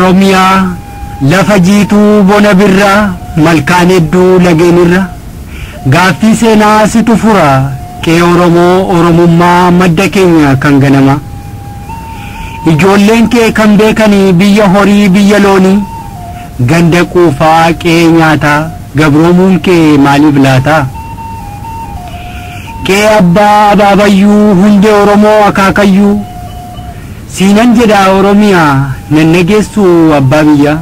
Oromiyaa lafa jiituu bona birraa malkaan hedduu lageenirra gaaffii seenaa situ fura qe'ee Oromoo Oromummaa madda keenya kan ganama. Ijoolleen kee kan beekanii biyya horii biyya loonii ganda quufaa qe'ee nyaataa gabroomuun kee maaliif laata? Qe'ee abbaa abaabayyuu hundee Oromoo akaakayyuu siinan jedha Oromiyaa nannageessu abbaa biyyaa.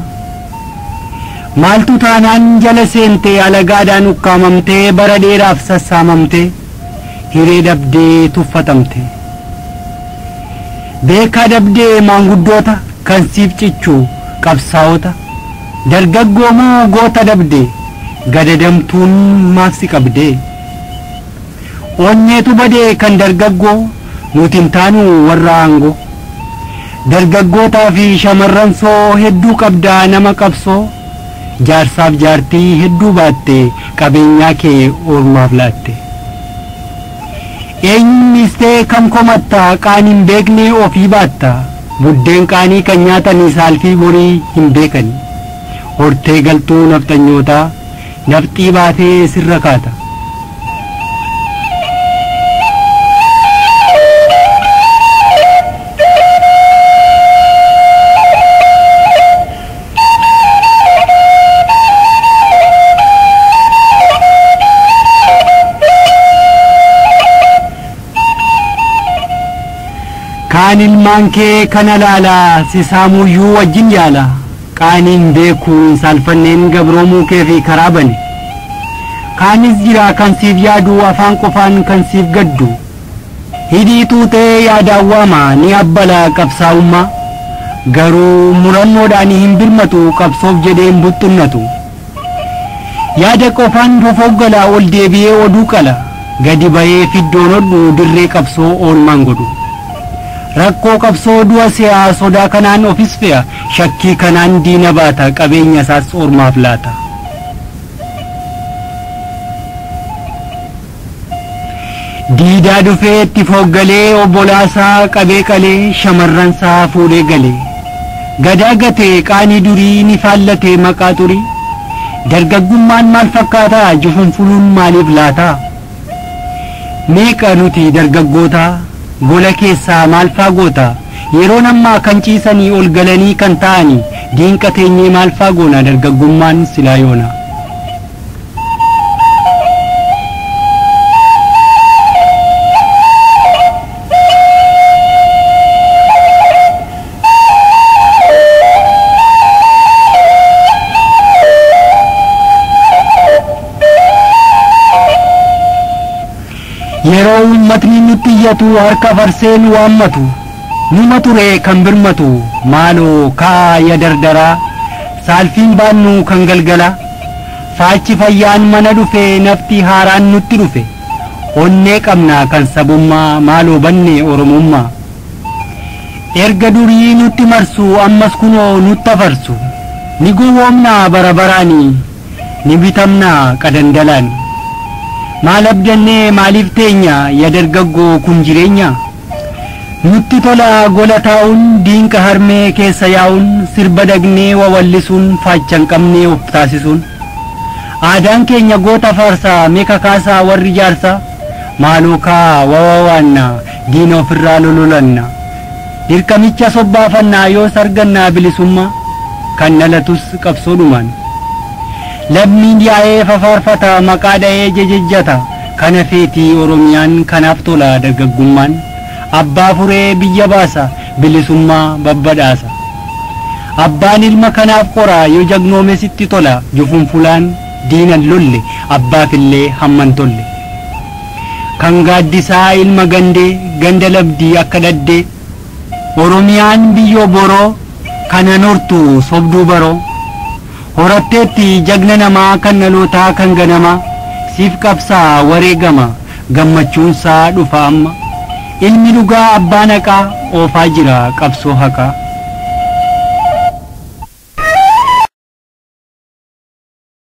Maaltu taanaan jala seentee alagaadhaan ukkaamamtee bara dheeraaf sassaamamtee hiree dabdee tuffatamte. Beekaa dabdee maanguddoota kan siif cichu qabsaa'ota dargaggoomoo goota dabdee gadadamtuun maaf si qabdee. Onneetu badee kan dargaggoo nuti hin taanu warra aangoo. Dargaggootaa fi shamarran soo hedduu qabdaa nama qabsoo jaarsaaf jaartii hedduu baatte qabeenyaa kee ormaaf laatte. Eenyummiistee kam komatta qaanii hin beekne ofii baatta buddeen qaanii kan nyaatanii saalfii borii hin beekani. Hortee galtuu nafxanyootaa nafxii baatee sirra kaata. Kaan ilmaan kee kana laalaa si saamuyyuu wajjin yaala qaaniin beekuu hin saalfanneen gabroomuu kee fi karaa bane. Kaanis jira kan siif yaadu afaan qofaan kan siif gaddu. Hidhii tuutee yaadaan waama ni abbala qabsaa'ummaa garuu murannoodhaan hin birmatu qabsoof jedhee hin buxxunnatu. Yaada qofaan fofoggala ol deebi'ee oduu qala gadi ba'ee fiddoon hodhu dirree qabsoo oolmaan godhu. Rakkoo qabsoo du'a se'a sodaa kanaan ofis fe'a shakkii kanaan diina baata qabeenya isaas ormaaf laata. Diidaa dhufee itti foggalee obbolaasaa qabee qalee shamarransaa fuudhee galee. Gadaa gatee qaanii durii ni faallatee maqaa turii. Dargaggummaan maal fakkaataa jufunfuluun maaliif laata? Meeqa nuti dargaggootaa? Gola keessaa maal faa goota? Yeroon ammaa kan ciisanii ol galanii kan ta'anii diinqa teenyee maal faa goona dargaggummaan silaa yoona. Yeroo uummatni nutti iyyatu harka farsee nu waammatu numa ture kan birmatu maaloo kaaya dardaraa saalfiin baannu kan galgala faachi fayyaan mana dhufe nafti haaraan nutti dhufe onnee qabna kan sabummaa maaloo banne oromummaa. Erga durii nutti marsu ammas kunoo nutti afarsu ni gowwoomnaa bara baraanii ni bitamnaa qadandalaan. Maal abdannee maaliif teenya ya dargaggoo kun jireenya? Nutti tola gola taa'uun diinqa harmee keessa yaa'uun sirba dagnee wawallisuun faacha hin qabnee of taasisuun. Aadaan keenya goota faarsaa meeqa kaasaa warri jaarsaa maaloo kaa wawawaanna diina ofirraa lololanna. Dirqamicha sobbaafannaa yoos argannaa bilisummaa kan dhalatus qabsoodhumaan. Lammiin yaa'ee fafaarfata maqaa dha'ee jejejjata kana feetii Oromiyaan kanaaf tola dargaggummaan abbaa furee biyya baasa bilisummaa babbadhaasa. Abbaan ilma kanaaf qora yoo jagnoome sitti tola jufunfulaan diinan lolle abbaafillee hamman tolle. Kan gaaddisaa ilma gandee ganda labdii akka dhaddee Oromiyaan biyyoo boroo kana hortu sobduu baroo. Horatteetti jagna namaa kan dhalootaa kan ganamaa siif qabsaa wareegama gammachuunsaa dhufa amma. Ilmi dhugaa abbaa naqaa oofaa jira qabsoo haqaa.